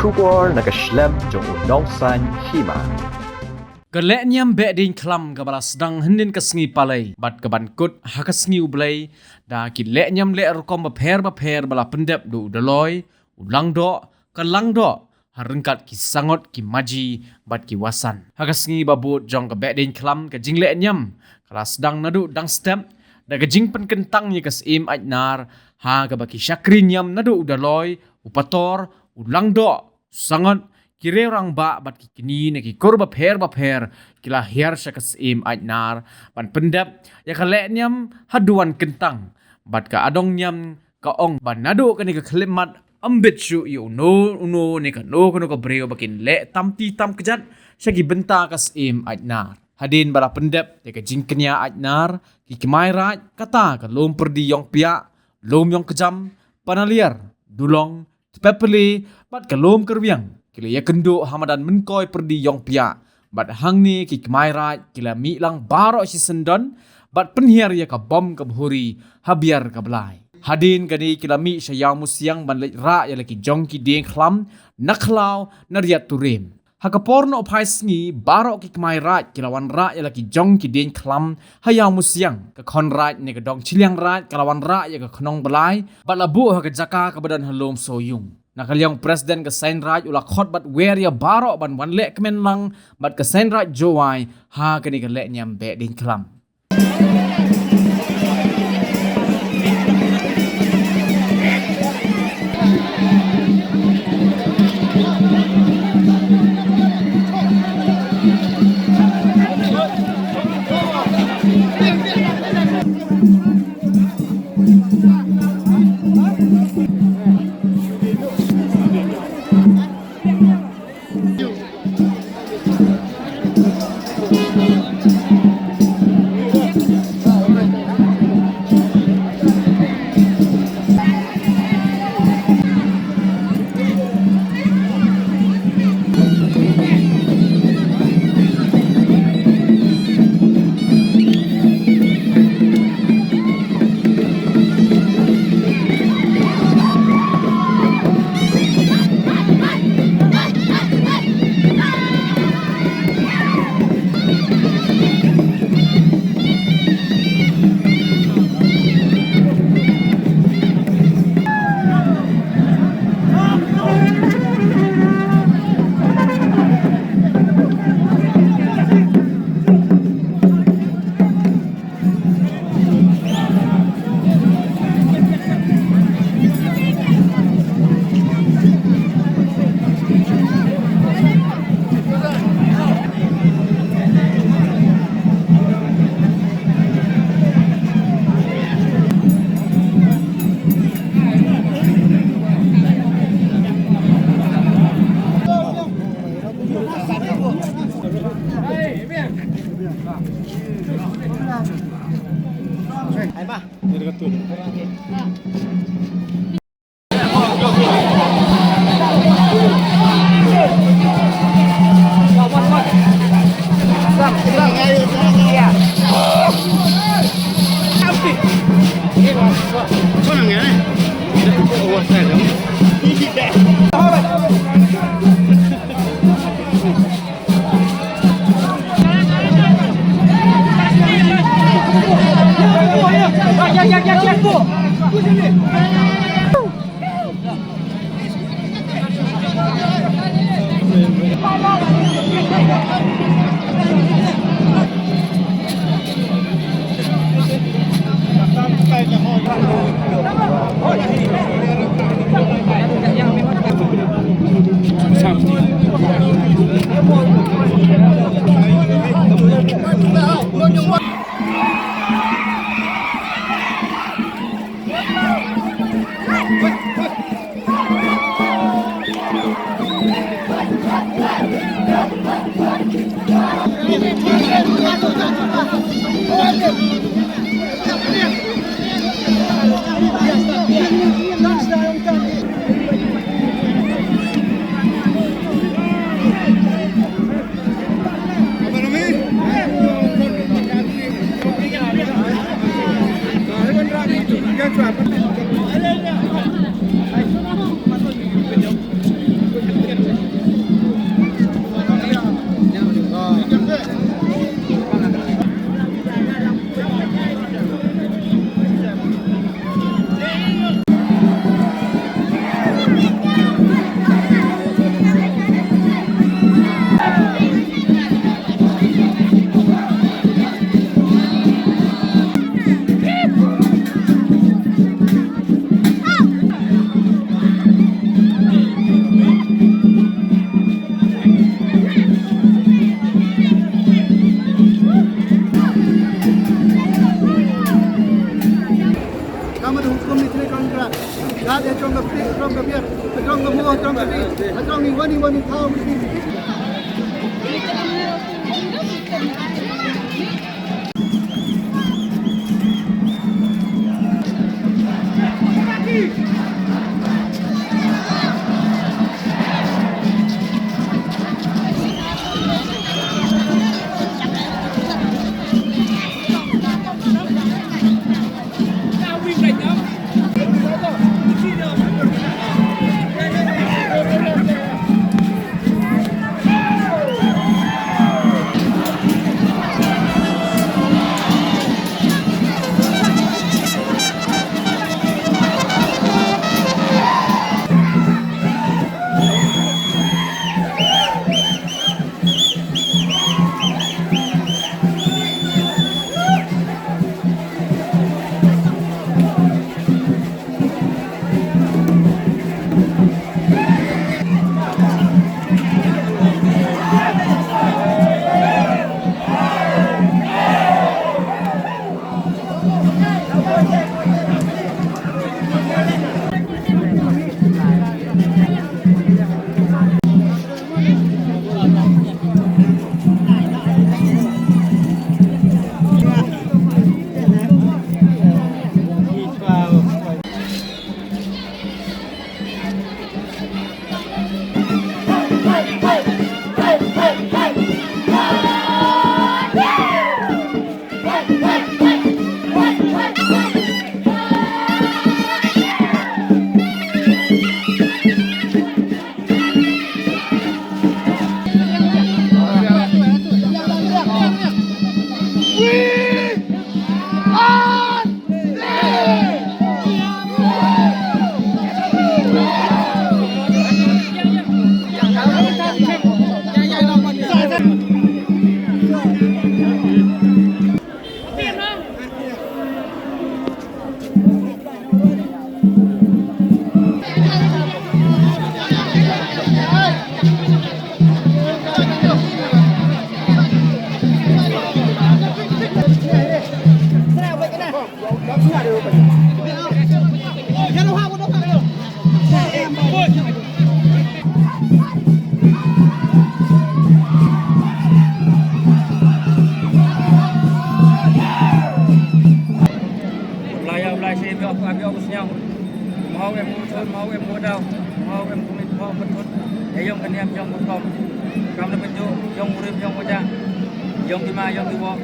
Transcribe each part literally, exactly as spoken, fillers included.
Khubor na ka shlem jong u Nongsaiñ Hima. Ka lehniam Behdieñkhlam kaba la sdang hynnin ka sngi Palei bad kaban kut ha ka sngi U Blei da ki lehniam leh rukom bapher bapher ba la pyndep da u Daloi, u Langdoh, ka Langdoh, ha ryngkat ki Sangot, ki Maji bad ki Wasan. Ha ka sngi ba bud jong ka Behdieñkhlam, ka jinglehniam ka la sdang naduh dang step da ka jingpynkyntang ïa ka Syiem Aitnar, ha kaba ki shakri niam naduh u Daloi, u Pator, u Langdoh, u Sangot, ki riew rangbah bad ki kñi na ki kur bapher bapher ki la hiar sha ka Syiem Aitnar ban pyndep ïa ka lehniam haduh ban kyntang, bad ka adong niam ka ong ba naduh kane ka khyllipmat ym bit shuh ïa uno uno ne kano kano ka briew ba kin leh tam ti tam kjat sha ki bynta ka Syiem Aitnar. Hadien ba la pyndep ïa ka jingkñia Aitnar, ki kmai raij, kata ka Lum Pyrdi Ïongpiah, Lum Ïongkjam, Panaliar, Dulong, Tpepali bad ka Lum Kyrwiang ki la ïakynduh ha madan Mynkoi Pyrdi Ïongpiah, bad hangne ki kmai raij ki la mih lang baroh shisyndon bad pynhiar ïa ka bom ka bhuri ha biar ka blai. Hadien kane ki la mih sha Ïawmusiang ban leit rah ïa la ki jong ki diengkhlam na khlaw na Riat Turim. Ha ka por nohphai sngi baroh ki kmai raij ki la wan rah ïa la ki jong ki diengkhlam ha Ïawmusiang. Ka khon raij ne ka dong chiliang raij ka la wan rah ïa ka khnong blai bad la buh ha ka jaka kaba don ha Lum Sohiong. Na ka liang u President ka Seiñ Raij u la khot bad wer ïa baroh ban wan leh kmen lang bad ka Seiñ Raij Jowai ha kane ka lehniam Behdieñkhlam. Blai ïa u Blai shi biok, biok u sñiaw. Mhaw em u thut, mhaw em u daw, mhaw em u mit, mhaw em u thut. Ïa ïong ka niam ïong u rukom. Kam na pynju, ïong u rim ïong u ja. Ïong ki ma ïong ki wok.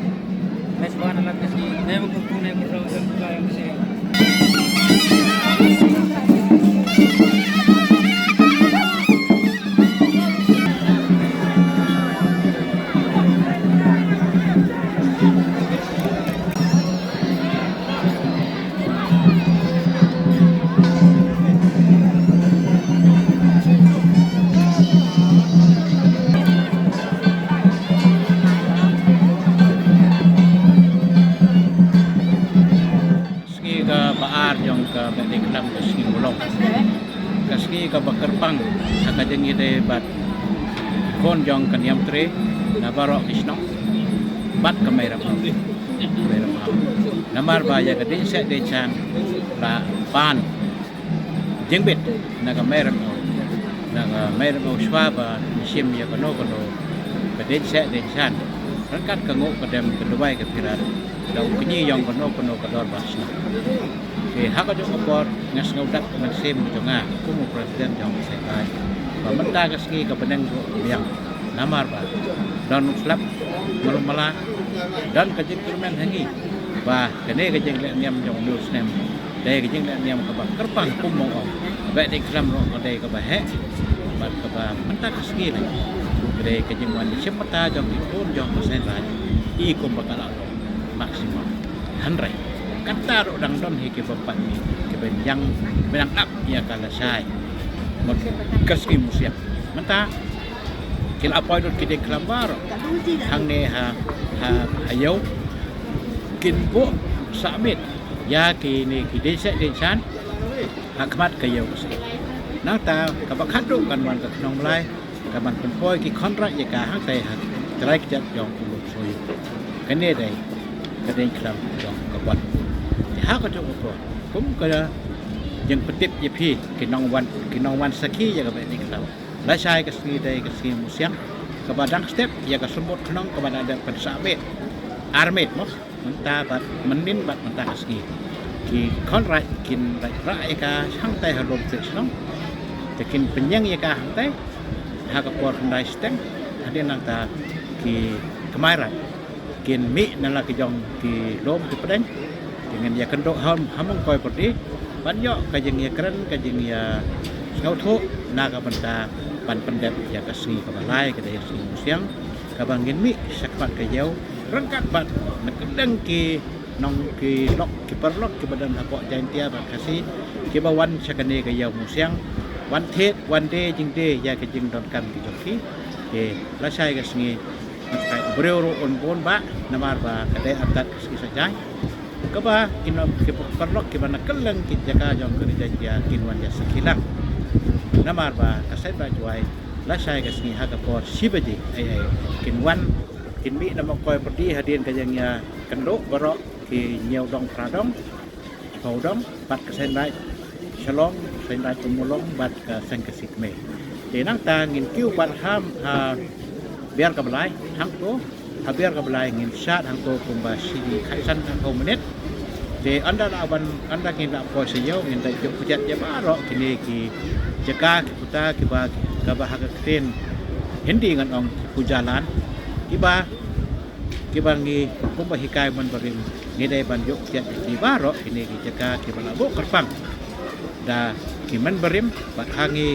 Mes ba na lak ka sngi. Ne ba ku ku ne ku thro, ïong ki ma ïong ki se. Sngi kaba ar jong ka Behdeiñkhlam ka sngi Mulong. Ka sngi kaba kyrpang ha ka jingïadei bad khun jong ka Niamtre na baroh ki shnong bad ka Mei Rap Au. Mei Rap Au. Namar ba ïa ka dei seh dei shan la pan jingbit na ka Mei Rap Au. Na ka Mei Rap Au shuwa ba shim ïa kano kano ka dei seh dei shan. Ryngkat ka nguh ka dem ka duwai ka phirat. Da u kñi ïong kano kano ka dorbar shnong. Te ha ka jong ka por nga sngew dak ka mynsiem jong nga kum u president jong ka Seng Raij ba mynta ka sngi ka bneng ruh ka biang. Namar ba don u slap malu mala, don ka jingkyrmen ha ngi ba kane ka jingleh niam jong u snem dei ka jingleh niam kaba kyrpang kum u ong. Behdeiñkhlam ruh ka dei kaba heh bad kaba mynta ka sngi lei ka dei ka jingwan shim bynta jong ki khun jong ka Seng Raij i kumba ka la long maximum. Hynrei kata ruh dang don hi kiba pat ni kiba dang, kiba dang ap ïa ka lashai. Mut ka sngi Musiang mynta ki la poi lut ki dei khlem baroh hangne ha, ha, ha ïew kin buh submit ïa kine ki dei seh dei shan ha khmat ka ïew ka sngi. Nangta kaba khadduh kan wan ka Khnong Blai. Ka ban pynpoi ki khynra ïa ka hangtai ha trai kjat jong u Lok Soyu. Kane dei ka dei klam jong ka bot. Te ha ka jong u ko kum ka jingpyntip ïa phi ki nongwan, ki nongwan sakhi ïa kaba ïadei ka daw. Lashai ka sngi dei ka sngi Musiang kaba dang step ïa ka symbood khnong kaba la dep pynsah miet, ar miet mo, mynta bad mynnin bad mynta ka sngi. Ki khon raij kin raij rah ïa ka hangtai ha lum shnong, te kin pynïeng ïa ka hangtai ha ka por khyndai shiteng. Hadien nangta ki kmai raij kin mih na la ki jong ki lum ki pdeng, te ngin ïa kynduh ha, ha Mongkoi Pyrdi ban ïoh ka jingïakren, ka jingïasngewthuh na ka bynta ban pyndep ïa ka sngi kaba lai, ka dei ka sngi Musiang, kaba ngin mih shakhmat ka ïew ryngkat bad na kylleng ki nong, ki lok, ki paralok kiba don hapoh Jaintia bad Khasi kiba wan sha kane ka ïew Musiang, wan thied wan die jingdie ïa ka jingdonkam ki jong ki. Te lashai ka sngi, ngat kai u briew ruh un bun bah, namar ba ka dei artat ka sngi Saitjaiñ, kaba ki nong, ki paralok kiba na kylleng ki jaka jong ka ri Jaintia kin wan ïa sakhi lang. Namar ba ka Seiñ Raij Jowai lashai ka sngi ha ka por shi baje eiei kin wan, kin mih na Mongkoi Pyrdi hadien ka jingïakynduh baroh ki hynñiew dong, phra dong, shiphew dong, bad ka Seiñ Raij Shillong, Seiñ Raij Ummulong bad ka Seng Khasi Kmie. Te nangta ngin kiew pat ha, ha Biar ka Blai hangto. Ha Biar ka Blai ngin shad hangto kumba shi khatsan hynñiewphew minit. Te ynda la wan, ynda ngin la poi sha ïew, ngin da ïoh pjat ïa baroh kine ki jaka, ki puta kiba, kaba ha ka ktien Hindi ngan ong ki puja lan, kiba, kiba ngi kumba hikai mynbarim ngi dei ban ïoh pjat ïa ki baroh kine ki jaka kiba la buh kyrpang da ki mynbarim. Bad ha ngi,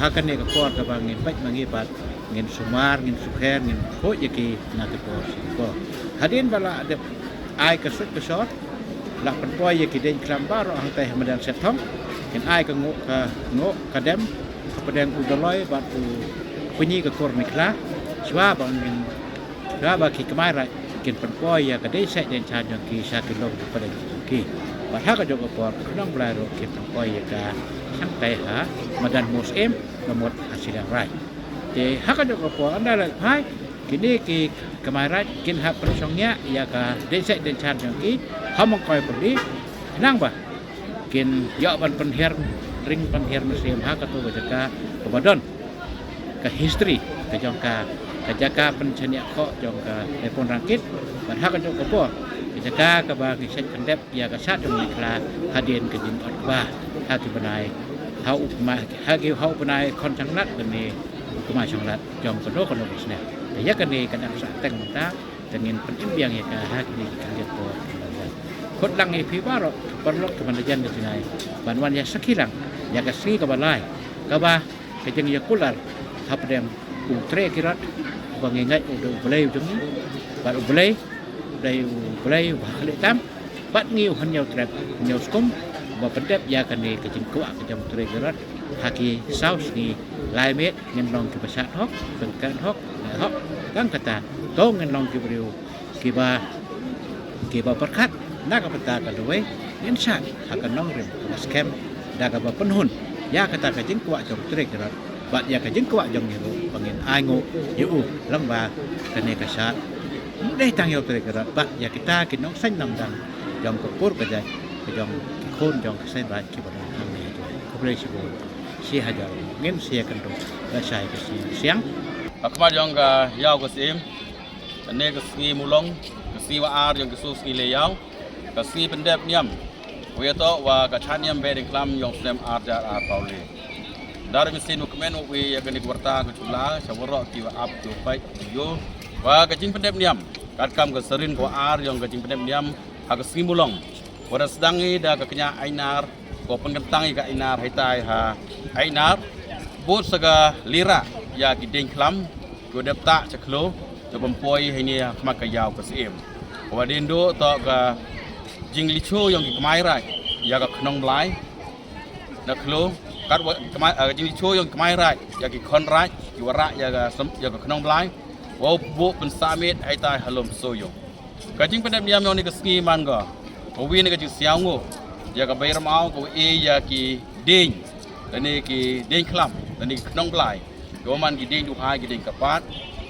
ha kane ka por kaba ngin peit ma ngi bad ngin sumar, ngin sukher, ngin khuid ïa ki na ka por sha ka por. Hadien ba la dep ai ka suk ka sor, la pynpoi ïa ki dieñ khlam baroh hangtai ha madan Sethong, kin ai ka nguh, ka nguh ka dem ha pdeng u Doloi bad u Pynïaid ka Kur Mekhla, shuwa ba ngin, shuwa ba ki kmai raij kin pynpoi ïa ka dei sait dei shan jong ki sha ki lum ki pdeng jong ki. Bad ha ka jong ka por ki nong Blai ruh kin pynpoi ïa ka hangtai ha madan Musyiem, ka mut ha Shillong Raij. Te ha ka jong ka por ynda la phai, kine ki kmai raij kin hap pynshong ïa, ïa ka dei sait dei shan jong ki ha Mongkoi Pyrdi, nang ba kin ïoh ban pynhiar ring pynhiar mynsiem ha kato ka jaka kaba don ka history ka jong ka, ka jaka pynshaniah khoh jong ka Ïakhun Rangkit. Bad ha ka jong ka por, ka jaka kaba ngi sait pyndep ïa ka shad jong Mekhla hadien ka jingot kba ha ki bnai, ha u kmai, ha ki, ha u bnai Khon Shanglad lane u kmai Shanglad jong kano kano ka shnong. Te ïa kane ka dang sah teng mynta, te ngin pynim biang ïa ka ha kine ki khyndiat por. Khot lang ïa phi baroh paralok kiba na jan ka jngai ban wan ïa sakhi lang ïa ka sngi kaba lai, kaba ka jingïakular hapdeng u Trai Kirot, uba ngi ngeit u dei u Blei u jong ngi, bad u Blei u dei u Blei uba ha khlieh tam. Bad ngi u hynñiew trep hynñiew skum ba pyndep ïa kane ka jingkwah ka jong u Trai Kirot. Ha ki saw sngi lai miet ngin long kiba shad hok, pynkan hok, ngai hok. Tang kata, to ngin long ki briew kiba, kiba pyrkhat na ka bynta ka lawei, ngin shad ha ka nongrim kaba skhem da kaba pynhun ïa kata ka jingkwah jong u Trai Kirot bad ïa ka jingkwah jong ngi ruh ba ngin ai nguh ïa u, lyngba kane ka shad. Ym dei tang ïa u Trai Kirot bad ïa kita ki nongseng nongdang jong ka pur ka jait, ka jong ki khun jong ka Seiñ Raij kiba don hangne. Khublei shibun, shi hajar ngin sa ïakynduh lashai ka sngi Musiang. Ha khmat jong ka ïaw ka Syiem, kane ka sngi Mulong, ka sngi wa ar jong ki shu sngi leh ïaw, ka sngi pyndep niam, wa ïatoh wa ka thad niam Behdeiñkhlam jong u snem ar hajar arphew le. Da ruh mynsiem u kmen u ïa kane ka warta ka jubab sha waroh kiwa ap kiwa peit kiwa ïoh wa ka jingpyndep niam katkam ka sarin ka wa ar jong ka jingpyndep niam ha ka sngi Mulong. Wa da sdang i da ka kñia Ainar, ko pynkyntang i ka Ainar, haitai ha Ainar bud sa ka lira ïa ki dieñkhlam kiwa dep tah cha khloo, kiwa pynpoi heini ha khmat ka ïaw ka Syiem. Wa dien duh toh ka jinglitshu yong ki kmai raij ïa ka khnong Blai na khloo, katwa kmai, ah, ka jinglitshu yong ki kmai raij ïa ki khon raij kiwa rah ïa ka, ïa ka khnong Blai, wow buh pynsah miet haitai ha lum Sohïong. Ka jingpyndep niam yong kane ka sngi man ka, kawi na ka jingsñiawngooh ïa ka Bei Rymaw kawa e ïa ki dieñ, lane ki dieñkhlam, lane ki khnong Blai, kiwa man ki dieñ duhai, ki dieñ kyrpad,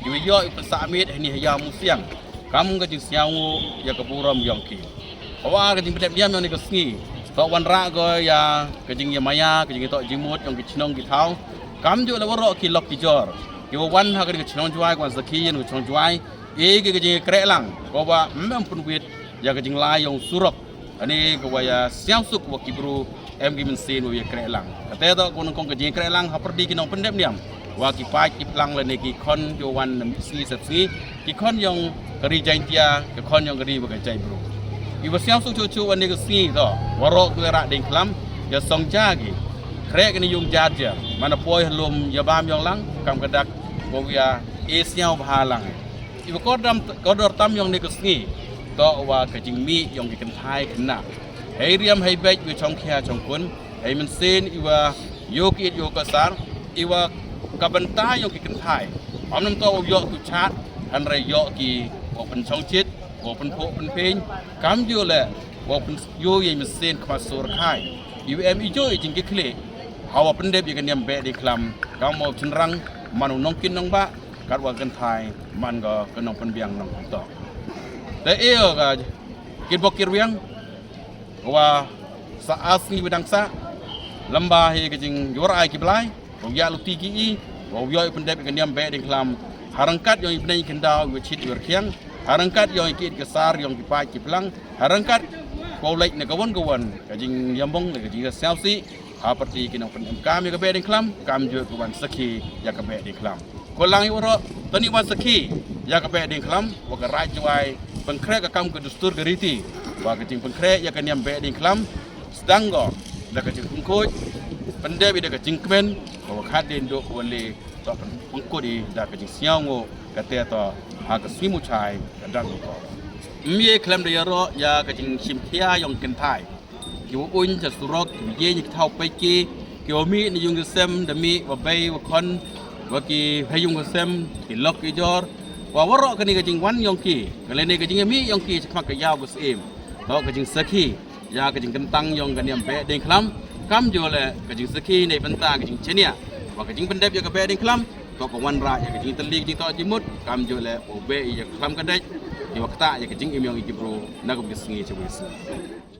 kiwa ïoh i pynsah miet heini ha ïaw Musiang kam ka jingsñiawngooh ïa ka burom yong ki. Kawa ar, ka jingpyndep niam yong kane ka sngi Toh wanrah ko ïa ka jingïamaya, ka jingïatoh jingmut jong ki chnong ki thaw. Kamjooh la waroh ki lok ki jor kiwa wan ha kane ka chnong Jwai, ka wan sakhi ïa ka chnong Jwai. E ki ka jingkrehlang ko wa ym em pynwit ïa ka jinglai ïong surok. Ani ka wa ïa sñiawsuk wa ki bru em ki mynsiem wa ïa krehlang. Kata toh ko nongkong ka jingkrehlang ha pyrdi ki nongpyndep niam wa ki paid ki phlang lane ki khon ki wan na mih sngi sep sngi, ki khon ïong ka ri Jaintia, ki khon ïong ka ri wa ka jaitbru. Iwa sñiawsuk chuchu wa ne ka sngi toh waroh ki rah ding khlam ïa song ja ki khreh kani yung jar jar. Mana poi halum ïa bam ïong lang kam ka dak wa ïa e sñiaw bha lang. Iwa kordam kordor tam ïong ne ka sngi toh wa ka jingmih ïong ki kynthai khynnah. Hei riam hei beit wi chong khia chong kun, hei mynsiem iwa ïoh ki it ïoh ka sar, iwa ka bynta ïong ki kynthai. Ym nam toh u ïoh tu chat, hynrei ïoh ki wa pynchong chit, wa pynphuh pynphieng, kamjooh le wa pyn ïoh ïa mynsiem khmat sur khai. Iwa em i jooh i jingkikhlieh hawa pyndep ïa ka niam beh ding khlam kam wa chynrang man u nongkin nongbah, kat wa kynthai man ka ka nongpynbiang nongpyntok. Te e ka kit bok kit wiang wa sa as ngi widang sa lamba hi ka jing yor ai ki blai, wa ïa luti ki i, wa ïoh i pyndep i ka niam beh ding khlam. Harangkat ïong i bneng i kyndaw i wa chit i wa rkhiang, harangkat ïong i ki it ka sar ïong ki paid ki phlang, harangkat ko leit na ka wan ka wan ka jing yambong na ka jing sñiaw si ha parti ki nongpyndem kam ïa ka beh ding khlam, kamjooh ka wan sakhi ïa ka beh ding khlam. Ko lang ïa waroh tani wan sakhi ïa ka beh ding khlam wa ka Raij Jwai pynkhreh ka kam ka dustur ka riti wa ka jingpynkhreh ïa ka niam beh ding khlam. Sdang ko da ka jingpynkhuid, pyndep ïa da ka jingkmen, ko wa khadei ndu ko wa le toh pynkut i da ka jingsñiaw ngo kata toh ha ka sngi Muchai ka dang ko. Ym ye khlem da ïaroh ïa ka jingshim khia ïong kynthai ki wa uñ cha surok, ki wa ye ni ki thaw peit ki, ki wa mih ni yung ki sem da mih wa bei wa khon wa ki hei yung ki sem ki lok ki jor. Wa waroh kani ka jingwan ïong ki, ka lene ka jingmih ïong ki cha khmat ka ïaw ka syiem. Toh ka jingsakhi ïa ka jingkyntang ïong ka niam beh ding khlam, kamjooh le ka jingsakhi nei bynta ka jingchenia wa ka jingpyndep ïa ka beh ding khlam. Toh ka wanrah ïa ka jingtylli ka jingtoh jingmut, kamjooh le u beh ïa ka khlam ka dei, ïa wa ktah ïa ka jingim ïong i ki bru na ka sngi cha wi sngi.